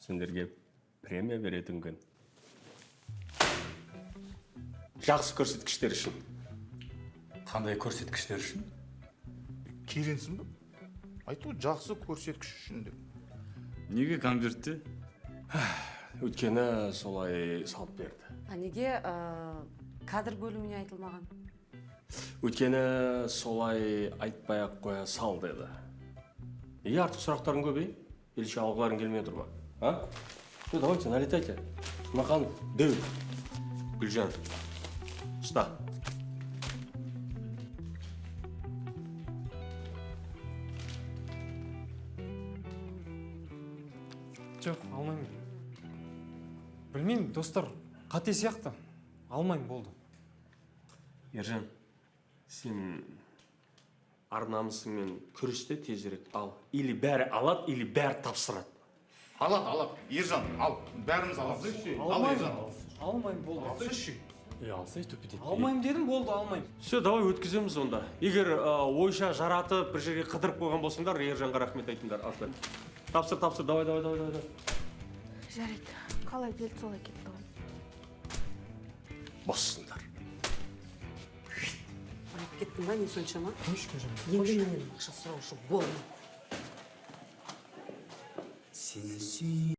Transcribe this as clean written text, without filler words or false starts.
Сендерге премия беретін күн. Жақсы көрсеткіштер үшін. Қандай көрсеткіштер үшін? Келінсің ба? Айтты ғой, жақсы көрсеткіш үшін деп. Неге конвертте? Өйткені солай салып берді. А неге кадр бөліміне айтылмаған? Өйткені солай айтпай ақ қоя сал деді. Неге артық сұрақтарың көбей? Елше алғыларың келмей отыр ма? А? Ну, давайте, налетайте. Мақанов, Дэвид, Гүлжан, ұста. Жоқ, алмаймын. Білмеймін, достар, қате сияқты. Алмаймын, болды. Ержан, сен ар намысыңмен күресте, тезірек ал. Или бәрі алады, или бәрі тапсырады. Алады, алады. Ержан, ал. Бәріміз аламыз. Ал, Алмаймын. Ержан. Алмаймын, болды. Алсайшы. Е, алсай, төпеден. Алмаймын дедім, болды, алмаймын. Все, давай өткіземіз онда. Егер ойша жаратып, бір жерге қыдырып қойған болсаңдар, Ержанға рахмет айтыңдар. Ал, тапсыр, тапсыр, давай, давай, давай, давай. Жарайды, қалай келді, солай кетті ғой. Боссыңдар. Байып кеттің ба не соншама? Қойшы, Гүлжан. Енді менен ақша сұраушы болма. Сені сүй